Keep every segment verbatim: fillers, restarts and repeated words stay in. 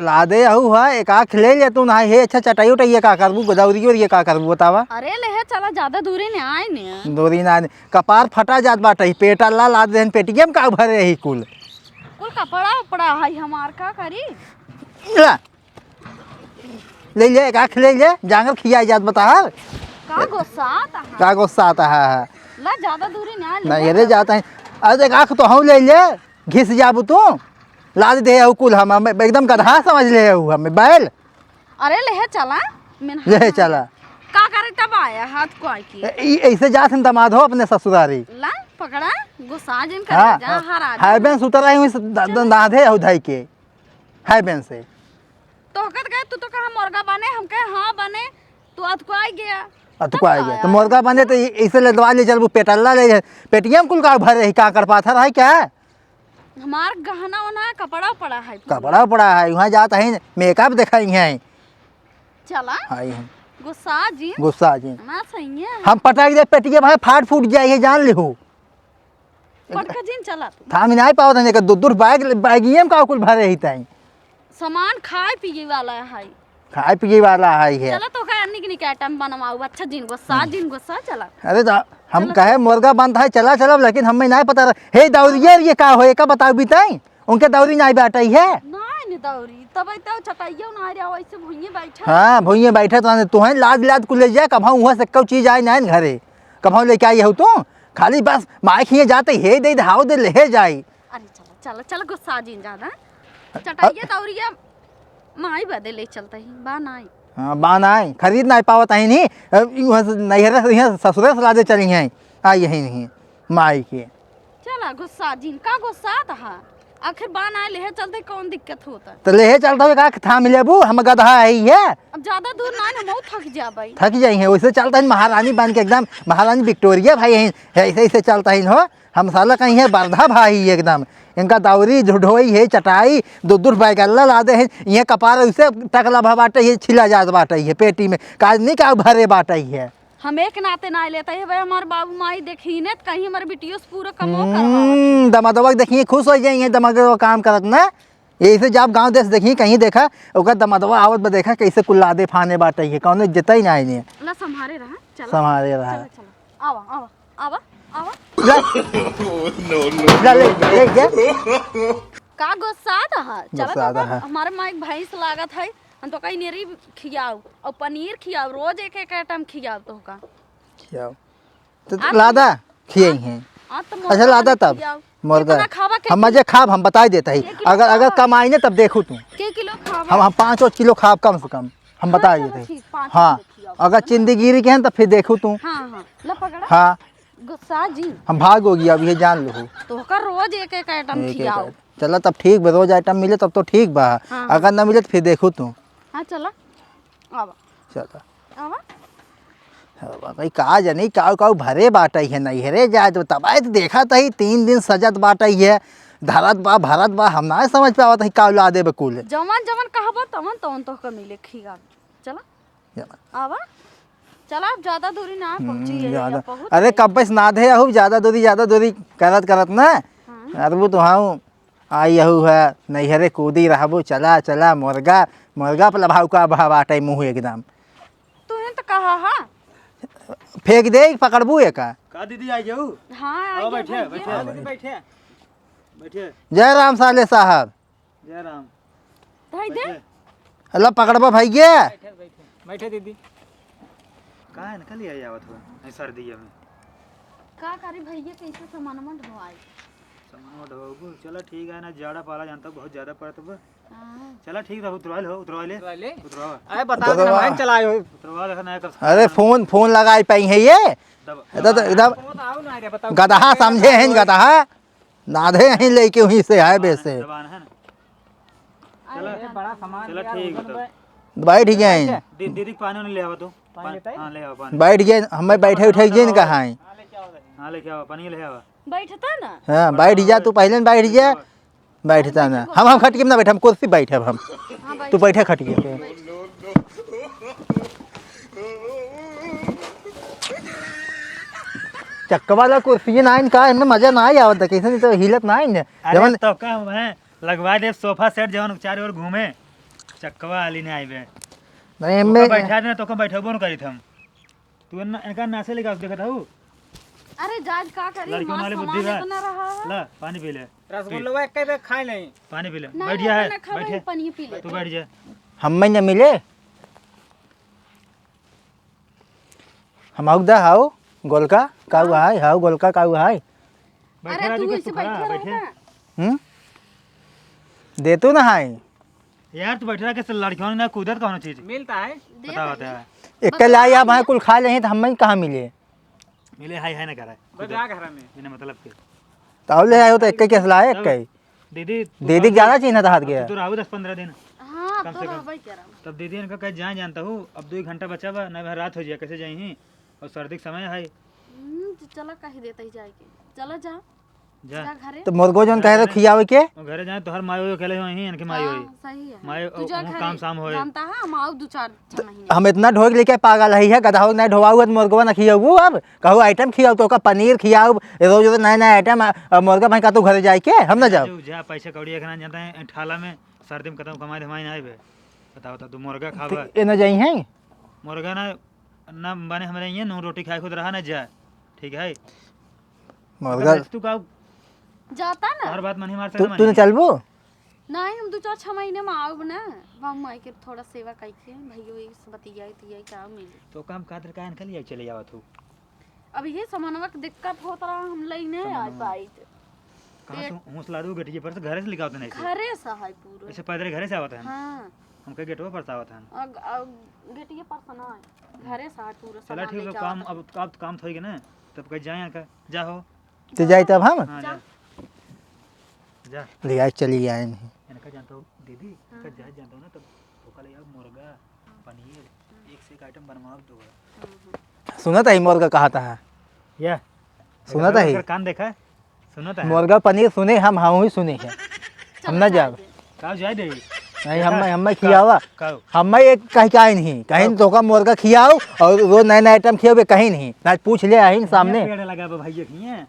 लादे अहू है, एक आँख ले ले तू ना, हे अच्छा चटाई उटाई ये का करबू, दौरी और ये का करबू बतावा? अरे ले हे चला, ज्यादा दूरी नहीं आए ने। दूरी ना आए, कपार फटा जात बाटे, पेटा ला लाद देहन, पेटिया में का भरे ही कुल। कुल कपड़ा उपड़ा है हमार, का करी? ला, ले ले, एक आँख ले ले, जांगर खिया जात बता हर। का गुस्सा आता है? का गुस्सा आता है? ला ज्यादा दूरी ना ले नहीं, ले अरे चला। जाता है। अरे एक आँख तो हम ले ले, घिस जाबू तू, लाद दे हऊ कुल हम, हम एकदम गदहा समझ ले हऊ हमें, बैल। अरे ले चला, मैंने ले चला। का करे तब आया हाथ को आई की? ए-, ई-, ऐसे जात हम दमाद हो अपने ससुरारी। ला पकड़ा, गुस्सा जिन करे हाँ, जा, हाँ। हर आदमी। हाय बेन सुतर आई हुई स-, द-, द-, चला। दाधे हऊ धाई के, हाय बेन से। तो कहत गए, "तू तो कहा मुर्गा बने," हम कहे, "हाँ बने," तू अतको आई गया। अतको आई गया। तो मुर्गा बने तो ई-, इसे ले दवा ले चलबू, पेटल्ला ले, पेटिया में कुल का भरे है, कांकड़ पाथर है क्या? हमार गहना ओना कपड़ा पड़ा है पूरा। कपड़ा पड़ा है, वहाँ जात है, मेकअप दिखाई है। चला। हाँ, ये है। गुस्सा जिन। गुस्सा जिन। ना सही है। हम पटाई दे पेटिया भाई फाट फूट जाई है, जान लिहू। पटका जिन चला तू। थामी नाहीं पावत है, दो, दो बैग, बैगिये में का कुल भरे ही ताई। सामान खाए पिए वाला है। खाए पिए वाला है, है। चला तो का निक निक आइटम बनवाऊ, अच्छा जिन गुस्सा, हम्म। जिन गुस्सा, चला। अरे तो हम चला। कहे मुर्गा बनता है, चला, चला, लेकिन हमें नाहीं पता रहा। हे दौरिया, ये का होए, का बताऊ बिताई? उनके दौरी नाहीं बाटई है। नाहीं, नहीं दौरी, तब तो चटाइयो ना रहा, वैसे भुइये बैठा। हाँ, भुइये बैठा तो तुहें लाद लाद कुल ले जाए, कब हम वहाँ से कौ चीज आए नाहीं घरे, कब हम लेके आई हो तू? खाली बस माई खिए जाते, हे दे, हाव दे, ले जाई। अरे चला, चला, चला, गुस्सा जिन ज्यादा। चटाइया, दौरिया माई बदे ले चलता ही, बा नाई। हाँ, बा नाई, खरीद नाई पावत ही नहीं। अब ई वहाँ से नैहरे से, यहाँ ससुरे से लादे चली हैं, आई यही नहीं, माई के। चला, गुस्सा जिन, का गुस्सा था? आखिर बा नाई लेहे चलते कौन दिक्कत होता? तो लेहे चलता हो, का थाम लेबू, हम गदहा है ही है। अब ज्यादा दूर ना, हम थक जाबई। थक जाई हैं, वैसे चलता है महारानी बन के एकदम, महारानी विक्टोरिया भाई हैं, ऐसे, ऐसे चलता है हो। हम साला कहीं है बरधा भाई एकदम। इनका दौरी, ढुढोई है, चटाई, दो दो बैगल्ला लादे हैं। ये कपार उसे टकला भा बाटे, ये छिला जात बाटे, ये पेटी में। काज नहीं का भरे बाटे है। हम एक नाते ना लेते हैं भाई, हमार बाबू माई देखी ने त कहीं हमार बिटियो से पूरा कमो करवावत। हम्म, दमादवा के देखिए खुश हो जाइए, दमादवा काम करत ना। यही से जब गाँव देश देखिए, कहीं देखा, ओकर दमादवा आवत बा, देखा कैसे कुल लादे फाने बाटे है, कौनो इज्जत ही ना है। ला संभारे रहा, चला। संभारे रहा। चला, चला। आवा, आवा, आवा, आवा। ले। ले, ले, ले, ले। का गुस्सा रहा? चला गुस्सा तो रहा। हमारे माई भैंस लागत है, हम तो कहीं नेरी खियाओ और पनीर खियाओ, रोज एक एक आइटम खियाओ तो का। खियाओ। तो आप लादा खियाई हैं। हाँ, तो अच्छा, लादा तब। खियाओ। मुर्गा। कितना खावा, के हम मजे किलो? खाब, हम बताई देता ही। के किलो अगर, अगर खावा? कमाई ने तब देखू तू। के किलो खावा? हम, हम पाँच, पाँच किलो खाब कम से कम। हम हाँ, बताई चलो देता ही। ठीक, पाँच हाँ, किलो खियाओ। अगर चिंदीगिरी के हैं तो फिर देखू तू। हाँ, हाँ, ला पकड़ा। हाँ। गुस्सा जी। हम भाग हो गया, अब ये जान लो। तो का रोज एक एक आइटम एक एक खियाओ। आइटम। चला तब ठीक बा, रोज आइटम मिले तब तो ठीक बा। हाँ, हाँ। अगर ना मिले तो फिर देखू तू। हाँ, चला। आवा। चला। आवा। अब भाई का जानी काऊ काऊ भरे बाटई है, नैहरे जाए तो तब आए तो देखा तही तीन दिन सजत बाटई है, धरत बा, भरत बा, हम ना समझ पावत ही काऊ लादे बकुल। जवन जवन कहबो तवन तवन तोहके मिले खिया। चला। चला। आवा। चला, अब ज्यादा दूरी ना हम्म, पहुंची है, ज्यादा। अब बहुत अरे है। कब से नादे अहू, ज्यादा दूरी, ज्यादा दूरी करत करत ना। हाँ। अरबू तो हाँ, आई अहू है, नैहरे कूदी रहबू, चला, चला, मुर्गा, मुर्गा पर भाव का भाव बाटई मुँह एकदम। तू ही तो कहा हा। फेंक दे, पकड़बू एका। का दीदी आई जाऊ? हाँ, आ आओ गया, बैठे, आ गया। बैठे, दीदी बैठे। बैठे। जय राम साले साहब। जय राम। धई दे। बैठे। अल्लाह पकड़बा भैया। बैठे, बैठे। बैठे दीदी। का है ना, कल आई आवत हो, नहीं सर्दी में। का करी भैया, कैसे सामान में ढोआई? सामान में ढोबू, चला ठीक है ना, जाड़ा पाला जानता बहुत ज्यादा पड़त बा। हाँ। चला ठीक है, उतरवा ले, उतरवा ले। उतरवा ले? उतरवा। अरे बता दे ना, उतरवा। मोबाइल चलाए हो। उतरवा ले, ना कब अरे फोन, फोन लगाई पाई है ये? दब-, एकदम, दबा। एकदम फोन आओ ना रे, बताओ। गदहा समझे हैं, गदहा। नाधे यहीं लेके वहीं से आए बेसे। जबान है ना। चला। अरे, बड़ा सामान चला, लिया, ठीक उधर बता। में। बैठ गए। दी-, दीदी के पानी उन्हें ले आवा तू। पानी पा-, लेते हैं? हाँ, ले आवा पानी। बैठ गए, हमें बैठे उठे गए ना कहाँ हैं? हाँ, लेके आवा, पानी ले आवा। बैठता ना। हाँ, बैठ जा, तू पहले न बैठ जा। बैठता ना। हम, हम खटिए में ना बैठे, हम कुर्सी बैठे अब हम। हाँ, बैठ। तू बैठे खटिए पे। चक्का वाला कुर्सी ना इनका, इनमें मजा ना ही आवत, कैसे नहीं तो हिलत ना इनमें। अरे जवन तो का हम हैं, लगवा दे सोफा सेट जवन चारों ओर घूमे। चक्कवा आली नहीं आइबे। नहीं, तोका मैं बैठा देना, तोका बैठबो न करी थम। तू इनका नासे लेके देखत हऊ। अरे जाज का करी, लड़कियों वाली बुद्धि बा। ला, पानी पी ले। रसगुल्ला एक के खाए नहीं। पानी पी ले। ना, बैठ जा, है, ना खावे, बैठ जा। पानी पी ले। तू बैठ जा। हम में न मिले। हम आउक दा हाउ गोलका काउ हाय, हाउ गोलका काउ हाय। बैठे अरे, राजू तू के ऐसे सुखा, बैठे रहे बैठे। ना। हम्म? दे तू ना हाय। यार, तू बैठे रह के लड़कियों ना कूदत कौन चीज? मिलता है। दे बताओ, भाई। बताओ। एक के लाई आप हाय कुल खा ले हैं, तो हम में कहाँ मिले? मिले हाय हाय ना करे। बजा घर में। बिना मतलब के। तो ले आयो तो एक के केस लाए, एक तब के। दीदी, तू दीदी तो ज्यादा चिन्ह था हाथ अब गया। तू तो रहू दस पन्द्रह दिन। हाँ, अब कम तो से कम। रहबे करम। तब दीदी इनका कहे, "जाए जानता हूँ, अब दो ही घंटा बचा बा, नहीं भाई रात हो जाए, कैसे जाई ही? और सर्दी के समय है।" हम्म, तो चला कही देता ही जाए के। चला जा। जा। जा घरे। तो मुर्गो जौन कहे तो खियावे के? वो घरे जाए, तोहर माई होई, अकेले होई, इनके माई हाँ, होई। सही है। माई तू जा वहाँ घरे। काम शाम होए। जानता है, हम आओ दो चार छह महीने। हम इतना ढोक लेके पागल है, है गधा हो, नहीं ढोवाऊ है तो मुर्गवा ना खियाऊ अब। कहू आइटम खियाऊ, तो ओका पनीर खियाऊ, रोज रोज नया नया आइटम, आ, आ, मुर्गा भाई का तू घरे जाए के, हम ना जाओ। जा, जा, पैसा कौड़ी एक ना जानता है, ठाला में सर्दी में कतहूँ कमाई धमाई ना आइबे। बताओ तो, तू मुर्गा खाबे? तो ये ना जाई हैं? मुर्गा ना, ना बने हमरे यहाँ, नून रोटी खाए खुद रहा ना जा, ठीक है? मुर्गा अगर तू का जाता ना। हर बात मन ही मार तू, सकता तू ना नहीं। चलबू? नहीं, हम दो चार छह महीने में आउब ना, हम माई के थोड़ा सेवा कइके, भइयो ये से बतियाई तियाई का मिले। तो काम खातिर का इनका लिए चले जावत हो? अब ये सामानवा के दिक्कत होत रहा, हम लई नहीं आ सामानवा। पाइत। कहाँ से पेट हौसला दू, गेटिए पर से, घरे से लिखावत नहीं से? घरे से है पूरा। ऐसे पैदल घरे से आवत है? हाँ। हमके गेटवा पर से आवत है। अग-, अग-, गेटिए पर से ना है, घरे से है पूरा चला सामान ठीक है, लेके काम, आवत है। अब, अब काम थोड़ी के ना, तब कहीं जाए का, जा हो। तो जाई तब हम? हाँ, जा। जा। जा। ले आए, चली आए नहीं। इनका जानता हूँ, दीदी, हाँ। इनका जाए जानता हूँ ना, तब ओका ले आओ मुर्गा, पनीर, एक से एक आइटम बनवा दो। हाँ, हाँ। सुनत है, मुर्गा कहा था? या। सुनत है? अगर कान देखा है? सुनत है? मुर्गा पनीर सुने हम, हाँ, वही सुने हैं। हम ना जाब। का जाए दे? नहीं, हम, हम खियावा। का? हम एक कहीं का नहीं, कहीं का? तो का मुर्गा खियाओ और रोज नया नया आइटम खियाओ, कहीं नहीं। ना पूछ ले, आइन सामने। पेड़ लगा बा भैया खिए।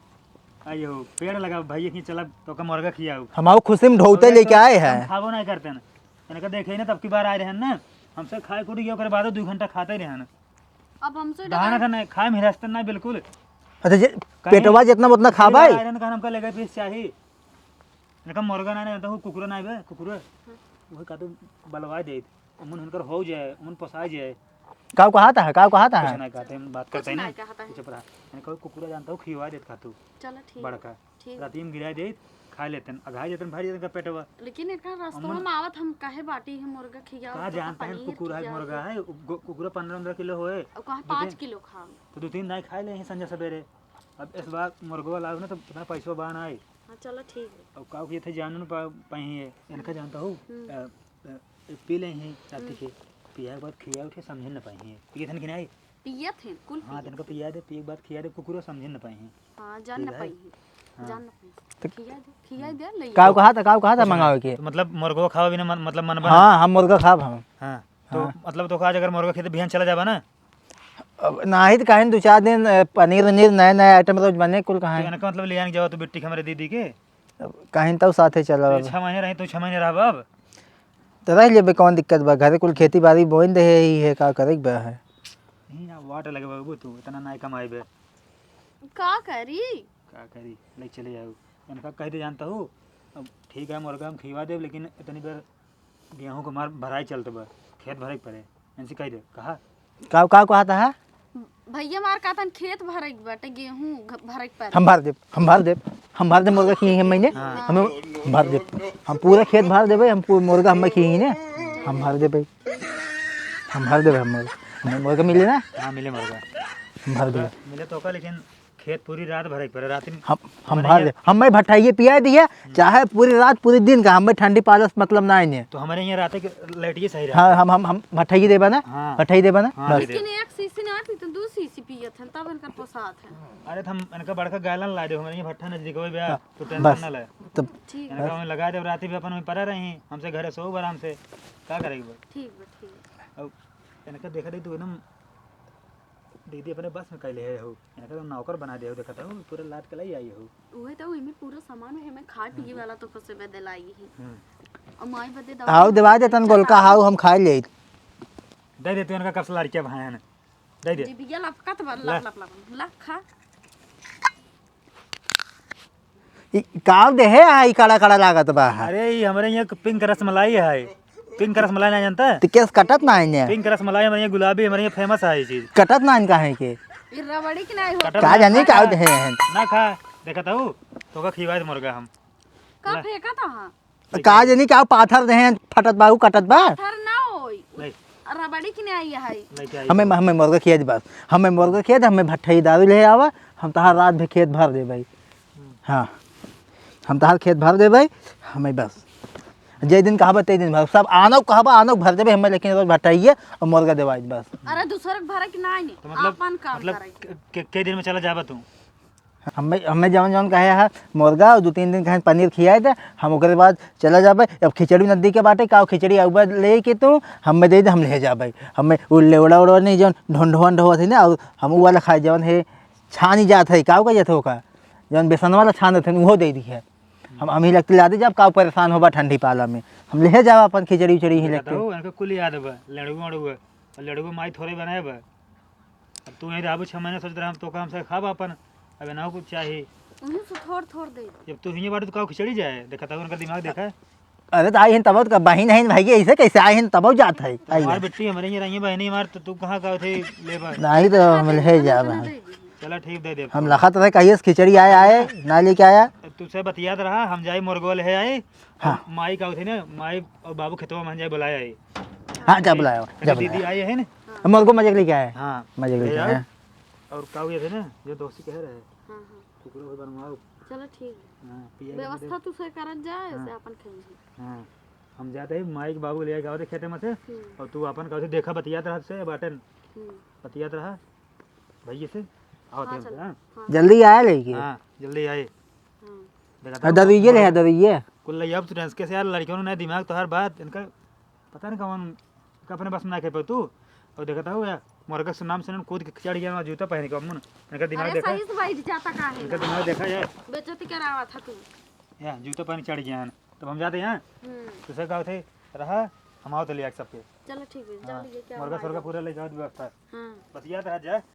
आयो, पेड़ लगा भाई, यहीं चला, तो का मुर्गा खियाऊ। हम आओ खुशी में ढोते और लेके तो आए हैं। हम खाबो नहीं करते हैं। इनका देखे ही ना, तब की बार आए रहे हैं ना, हमसे खाए कुड़ी गए, ओकरे बाद दो घंटा खाते रहे हैं। अब हमसे बहाना डरा- था नहीं, खाए में हिरासत ना बिल्कुल। अच्छा, जे कहीं पेटवा जितना उतना खा भाई। आयरन का हमका लेके पीस चाही। इनका मुर्गा ना, नहीं तो कुकुरा ना बे, कुकुरा। हाँ। वही का तो बलवा दे। उमन हुनकर हो जाए, उमन पोसा जाए। काऊ कहा था, काऊ कहा था? कुछ नहीं कहते, हम बात कुछ करते हैं ना। नहीं कहता है। चुप रहा। मैंने कहा, "कुकुरा जानता हूँ, खिवा देत खातू।" चलो, ठीक। बड़का। ठीक। राती में गिरा देत, खा लेतन, अघाई देतन, भर देतन का पेटवा। लेकिन इनका रास्ता अमन में आवत, हम काहे बाटी है मुर्गा खियाओ, कहाँ तो जानते हैं पनीर कुकुरा है, खियाओ। मुर्गा है, गो-, कुकुरा पन्द्रह पन्द्रह किलो होए। और कहाँ दो पाँच तीन, किलो खाओ? तो दो तीन दाई खा ले हैं संझा सवेरे। अब इस बार मुर्गवा लाओ ना, तो इतना पैसवा बान आए। हाँ, चलो, ठीक है। अब काऊ कि ये थे जान न पा-, पाई है, इनका जानता हूँ। हम्म। अ, अ, पी ले हैं रात हम्म। के, पिया के बाद खिया उठे समझे न पाई हैं। पिए थे कि नहीं? पिए थे, कुल हाँ, पिए तो इनका थे। पिया दे, पिए के बाद खिया दे, कुकुरो समझे न पाई हैं। हाँ, जान ठीक न है? पाई हैं। हाँ। जान न पाई हैं। तो खिया दे, खिया दे, ले काऊ आ। कहा था, काऊ कहा था कुछ मंगावे नहीं। के? तो मतलब मुर्गो खावा बिना मन, मतलब मन बना? हाँ, हम मुर्गा खाब हम। हाँ, तो हाँ। मतलब तो आज अगर मुर्गा खेते बिहान चला जाबा ना? अब नाही तो कहीं दो चार दिन, अ, पनीर वनीर नया नया आइटम रोज बने कुल तो कहाँ है? इनका मतलब ले आने जाओ तो बिट्टी के हमारे दीदी के। अब कहीं तो साथे चला तो बाबा। छह महीने रही तो छह महीने रहब अब। तो रह लेबे, कौन दिक्कत बा? घरे कुल खेती बाड़ी बोइन दे ही है, का करे के बा है? नहीं ना, वाट लगे बाबू, तू इतना ना कमाई बे। का करी? का करी? ले चले जाओ। इनका कह दे जानता हूँ, अब ठीक है, मुर्गा हम खिवा देब, लेकिन इतनी बार गेहूं के मार भराई चलत बा, खेत भरे के पड़े, इनसे कह दे, कहा? का, का कहत है? भैया मार कहतन खेत भरे के बाटे, गेहूं घ-, भरे के पड़े। हम भर देब, हम भर देब, हम भर देब, मुर्गा खिए हैं महीने, हाँ। हम, हम भर देब, हम पूरा खेत भर देबे, हम पू-, मुर्गा हम खिए हैं ने, हम भर देबे, हम भर देबे, हम मुर्गा, हमें मुर्गा मिले ना? हाँ, मिले मुर्गा। हम भर देबे। मिले तो का, लेकिन खेत पूरी रात भरे के पड़े, रात में हम, हम हमारे भर यहाँ दे, हमें भट्ठाइये पिया दिए, हम्म। चाहे पूरी रात, पूरी दिन का, हमें ठंडी पालस मतलब ना आइने। तो हमारे यहाँ रात के लाइट ये सही रहता हाँ, है। हम, हम, हम भट्ठाइये देबा ना, हाँ। भट्ठाइये देबा ना, हाँ, बस। दे दे। लेकिन एक शीशी ना पी, तो दो शीशी पियत हन, तब इनकर पोसात है। अरे, तो हम इनका बड़का गैलन ला दे, हमारे यहाँ भट्ठा नजदीक होई बे, हाँ, तो टेंशन बस। ना ले। तो ठीक इनका बस। हमें लगा दे, रात में अपन में पड़ा रही, हमसे घरे सो आराम से, का करेगी बे? ठीक बा, ठीक। अब इनका देखा दे, तू एकदम दीदी अपने बस में कैले है हो, इनका तो नौकर बना दे हो, देखा था, पूरे लाद के लाई आई हो। उहे तो, इमे पूरा सामान है, हमें खाए पिए हम्म। वाला तो खुश में दिलाई ही। हम्म। और माई बदे दवा आओ, दवाई दे तन गोलका, आओ, हम खाई ले। दे दे तू इनका कस लड़के भाई ने। दे दे। जिभिया लपकत बा, ला। लप, लप, लप, लप, खा। ई काव देहे है, ई कड़ा कड़ा लागत बा। अरे, ई हमरे यहाँ एक पिंक रसमलाई है। पिंक रसमलाई ना जानता? तो केस कटत ना है ने? पिंक रसमलाई हमरे यहाँ गुलाबी, हमरे यहाँ फेमस है ये चीज। कटत ना इनका है के? ई रबड़ी की नहीं हो। कटत का ना, जानी ना काव खा। देहे हैं। ना खा, देखा था वो, तो का खिवाए मुर्गा हम। का ला। फेंका था हाँ? का जनी का पाथर देहे फटत बा, उ कटत बा। पाथर ना होई। नहीं। रबड़ी की नहीं आई है। नहीं, क्या हमें, आई? हमें मुर्गा खिया दे बस। हमें मुर्गा खिया दे, हमें भट्ठई दारू ले आवा, हम तहार रात भर खेत भर देबे। हम्म। हाँ। हम तहार खेत भर देबे, हमें बस। जे दिन कहबा, ते दिन भर। सब आनो कहबा, आनो भर देबे, हमें लेकिन रोज भट्ठइये और मुर्गा देवाई बस। अरे, दूसरे के भरे की नहीं, तो मतलब, आपन काम मतलब, करे। के, के, के दिन में चला जाबा तू? हमें, हमें जवन जवन कहे है मुर्गा और दो तीन दिन कहे पनीर खियाए दे, हम ओकरे बाद चला जाबे। अब खिचड़ी नदी के बाटे, का खिचड़ी आउबा ले के तू हमें दे दे, हम ले जाबे। हमें उ लेवड़ा उड़ा नहीं, जवन ढोंढवा ढोवत है ना, और हम उ वाला खाए जवन है छानी जात है, का ओका जात है ओका, जवन बेसन वाला छान देते हैं, उहो दे दी है। हम, हम ही लगते ला दे जब का परेशान होबा ठंडी पाला में, हम ले जाबे अपन खिचड़ी उचड़ी ही देखा लगते। तो इनका कुल याद बा, लड़ुआ उड़ुआ, और लड़ुआ माई थोड़े बनाए बा। अब तू यहीं रहबू छह महीने, सोचत रहा हम तो काम से खाब अपन, अब ना कुछ चाही। उन्हीं से थोड़ थोड़ दे। जब तू हियाँ बाटू तो का खिचड़ी जाए, देखा था उनका दिमाग देखा। अरे तो आई हैं तब का बहिन है भाई, ऐसे कैसे आई हैं तब जात है, आई हमार है। बेटी हमरे यहाँ रही है बहनी हमार, तो तू कहाँ का थे लेबा? नहीं तो हम ले जाब। चला ठीक दे दे। हम लखत रहे कहिए से खिचड़ी आए, आए, ना लेके आया। अब तू से बतियात रहा, हम जाई मुर्गो ले आई। हाँ। माई का उठे ना, माई और बाबू खेतवा में जाए बुलाए आई। हाँ, जा बुलाया, जा दीदी बुलाया। आई है ना? हम मुर्गो मजे के लिए क्या है? हाँ। मजे के लिए ले क्या आओ। है? और का हुए थे ना, जो दोस्ती कह रहे हैं, हाँ, हाँ। कुकड़ो को बनवाओ। चलो ठीक है। हाँ, पिया के व्यवस्था दे। तू से करत जाए, हाँ। से अपन खेल जी। हाँ। हम जाते हैं, माई के बाबू ले आए, गाँव खेते में से, हम्म। और तू अपन का उठे देखा, बतियात रहा से, बाटन। हम्म। बतियात रहा। भैया से आवत हाँ, है, चल। हाँ? हाँ। जल्दी आया लेके। हाँ, जल्दी आए। हाँ। देखा आ, था, दरुइये ले, मर्द दरुइये। कुल ले अब तू dance कैसे यार, लड़कियों ने दिमाग तो हर बात इनका पता नहीं कौन, इनका अपने बस में ना कर पाओ तू। और देखा था वो यार, मुर्गा से नाम से कूद के चढ़ गया, जूता पहन के अम्मन। इनका दिमाग अरे देखा। सही से बैठ जाता काहे इनका ना? दिमाग देखा यार। बेइज्जती करावा था तू। यार, जूता पहन के चढ़ गया है। तब हम जाते हैं। हम्म। तो सर का थे रहा, हम आओ तो ले आके सबके। चलो ठीक है, जाओ हाँ, ले क्या मुर्गा भाई। सुर्गा पूरा ले जाओ व्यवस्था। हाँ। बस याद रहा जाए।